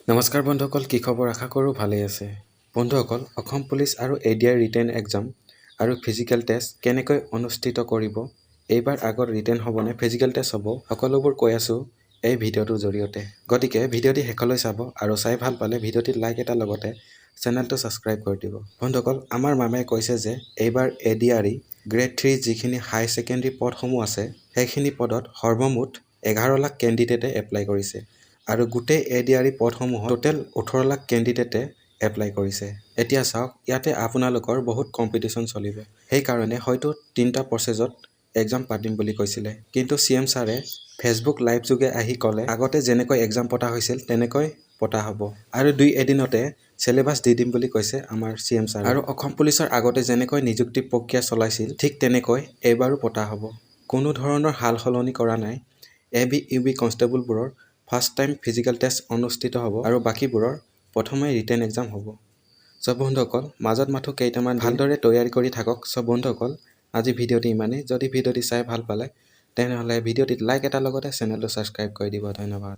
নমস্কাৰ বন্ধুসকল, কি খবৰ? আশা কৰোঁ ভালেই আছে। বন্ধুসকল, অসম পুলিচ আৰু এডিআৰই ৰিটেন এক্সাম আৰু ফিজিকেল টেষ্ট কেনেকৈ অনুষ্ঠিত কৰিব, এইবাৰ আগত ৰিটেন হ'বনে ফিজিকেল টেষ্ট হ'ব, সকলোবোৰ কৈ আছোঁ এই ভিডিঅ'টোৰ জৰিয়তে। গতিকে ভিডিঅ'টি শেষলৈ চাব আৰু চাই ভাল পালে ভিডিঅ'টিত লাইক এটা, লগতে চেনেলটো ছাবস্ক্ৰাইব কৰি দিব। বন্ধুসকল, আমাৰ মামে কৈছে যে এইবাৰ এডিআৰই গ্ৰেড 3 যিখিনি হাই ছেকেণ্ডেৰী পদসমূহ আছে, সেইখিনি পদত সৰ্বমুঠ 11 লাখ কেণ্ডিডেটে এপ্লাই কৰিছে আৰু গোটেই এডিআৰই পদসমূহত টোটেল 18 লাখ কেণ্ডিডেটে এপ্লাই কৰিছে। এতিয়া চাওক, ইয়াতে আপোনালোকৰ বহুত কম্পিটিশ্যন চলিব। সেইকাৰণে হয়তো তিনিটা প্ৰচেছত এক্সাম পাতিম বুলি কৈছিলে। কিন্তু চিএম ছাৰে ফেচবুক লাইভ যোগে আহি ক'লে, আগতে যেনেকৈ এক্সাম পতা হৈছিল তেনেকৈ পতা হ'ব আৰু দুই এদিনতে চিলেবাছ দি দিম বুলি কৈছে আমাৰ চিএম ছাৰে। আৰু অসম পুলিচৰ আগতে যেনেকৈ নিযুক্তি প্ৰক্ৰিয়া চলাইছিল, ঠিক তেনেকৈ এইবাৰো পতা হ'ব। কোনো ধৰণৰ সাল সলনি কৰা নাই। এ বি, ইউ বি কনষ্টেবলবোৰৰ ফাৰ্ষ্ট টাইম ফিজিকেল টেষ্ট অনুষ্ঠিত হ'ব আৰু বাকীবোৰৰ প্ৰথমে ৰিটেন এক্সাম হ'ব। চ' বন্ধুসকল, মাজত মাথো কেইটামান ভালদৰে তৈয়াৰী কৰি থাকক। চ' বন্ধুসকল, আজি ভিডিঅ'টি ইমানেই। যদি ভিডিঅ'টি চাই ভাল পালে, তেনেহ'লে ভিডিঅ'টিত লাইক এটা, লগতে চেনেলটো ছাবস্ক্ৰাইব কৰি দিব। ধন্যবাদ।